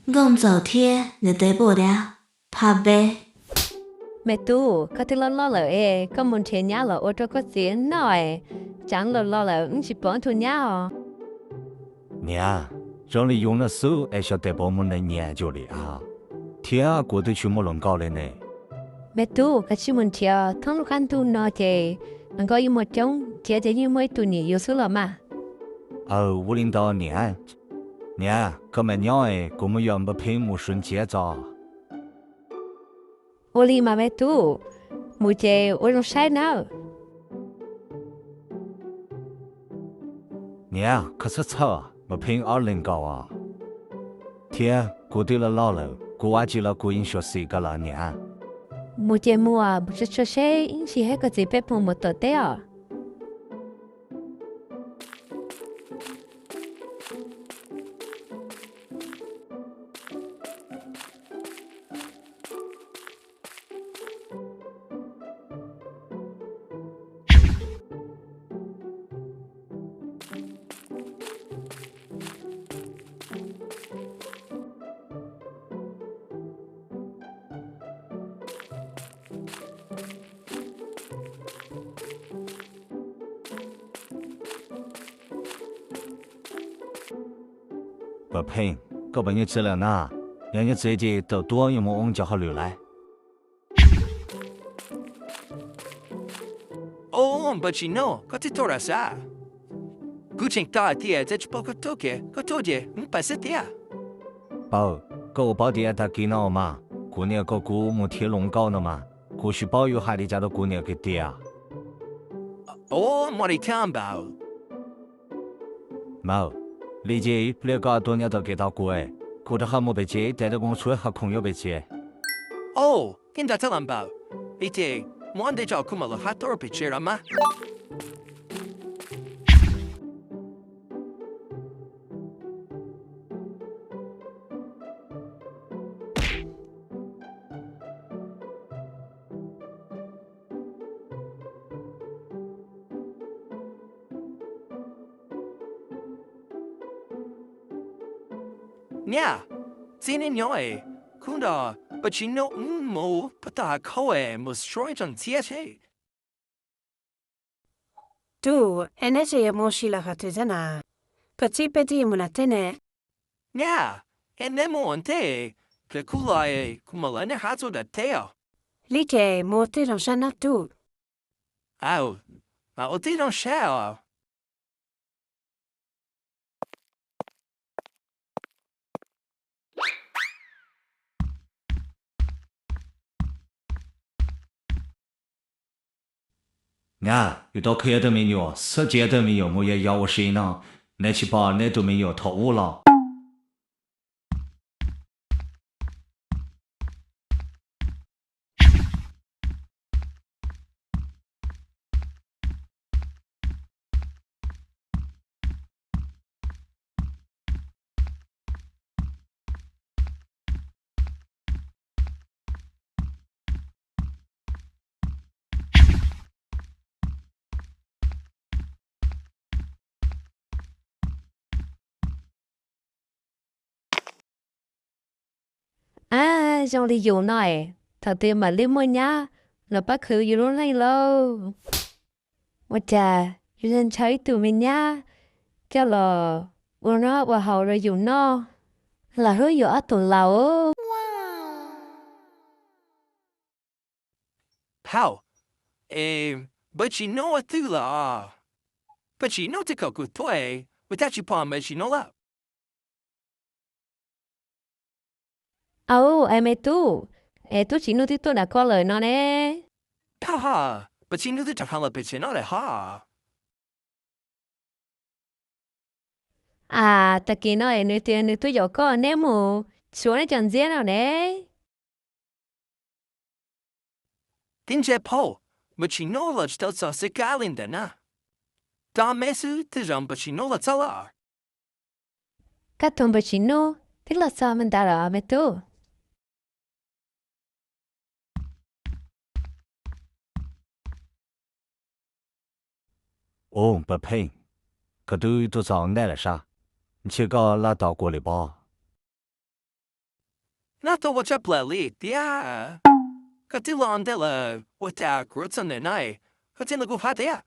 Nkauj Ntxawm thiab nws tes poj diav pha peb. Me tub, koj twb loj loj lawm es koj mus nrhiav nyab los ua rau koj txiv noj es, tsam los los lawm wb tsis pom tus nyab os. Niam, zoo li yus no xwb es xyov tes puas muaj neeg nyiam yus li a, thiab kuv twb tsis muaj hluas nkauj li ne. Me tub, koj cia li mus nrhiav, thoob lub qab ntuj no ces hluas nkauj yeej muaj coob, nrhiav ces yeej muaj ib tug nyiam yus xwb los mas. Aw, ua li ntawd niam. Niam, koj mam nyob es kuv mus yos Npawg Pheej mus swv ntxiav tso. Ua li mas me tub, mus ces ua zoo saib nawb. Niam, koj txhob txhawj, Npawg Pheej ob leeg nkaus os. Thiab kuv twb loj loj lawm, kuv ua dab tsi los kuv yeej xyuam xim koj lawm niam. Mus ces mus, mus tsuag tsuag seb ib ntsis thiab koj txiv peb puas mus tom teb os. Npawg Pheej, koj puas nyob tsev lawm na? Yog nyob tsev ces tawm tuaj yuav mus ua cov hauj lwm lawm. Os, Npawg Tsim Nuj, koj twb tuaj lawm sas? Kuv tseem tos hais tias tsis pom koj tuaj kiag, koj tuaj ces wb pais xwb thiab. Paub, koj puas paub tias tag kis no mas kuv niam kom kuv mus nrhiav hluas nkauj no mas, kuv tsis paub yuav hais li cas rau kuv niam kiag tias. Os, muaj li cas npaum? Maum, li ces ib pliag koj tuaj nyob tom kev tos kuv, kuv rov qab mus pem tsev, ib pliag kuv mus tshuab qhov khoom nyob pem tsev. Os, koj nyob tau los npaum, ib pliag muab ntej tso kuv mam li rov qab tuaj pem tsev los mas. Niam, txiv neej nyob es, kuv nrog Npawg Tsim Nuj wb mus pem toj hav khaub es mus swv ib tsoom ntxhiab seb. Tub, es neb tseem yuav mus ua si los qhov twg thiab na? Koj txiv peb twb yuav mus nram teb ne. Niam, es neb mus ua ntej, pliag kuv los kuv mam li nrog neb hab txog nram teb os. Li ces mus ua tib zoo saib nawb tub. Aw, mas ua tib zoo saib os. Niam, yus tau qhia tug me nyuam, txhob cia tug me nyuam mus yos yos ua si no, neb tsis pom neb tus me nyuam thaum ub los? Ab, zoo li yus no es, thaum twg mam li muaj nyab los pab khwv yus lub neej lauj? Ua cas yus ntshaw ib tug me nyab coj los ua noj ua haus rau yus noj, los hlub yus ob tug laus? Hauj, es Npawg Tsim Nuj ua twg lawm? Npawg Tsim Nuj twb kom kuv tuaj, ua cas tsis pom Npawg Tsim Nuj lawm? Au, es me tub, es tub Tsim Nuj twb tuaj nram koj lawm no ne. Hauj, Npawg Tsim Nuj twb rov qab los pem tsev no lawm hos. As, tag kis no es nws tias nws tuaj yaum koj, neb mus tshuav neb cov ntxiab no ne. Tib ntsia phauj, Npawg Tsim Nuj los tsis tau txog xwb kab li ntawm na. Tos me xwb twb zoo Npawg Tsim Nuj los txog lawm. Koj tus Npawg Tsim Nuj twb los txog me ntawd lawm me tub. Ub, Npawg Pheej, koj twb tuaj txog ntej lawm sas, ntshe koj laj tos kuv lawm pob. Nab tuaj ua tshaj plaws li tiag. Koj twb los ntej lawm, ua cas kuv txog ntawm no koj tseem nrog kuv hais tiag?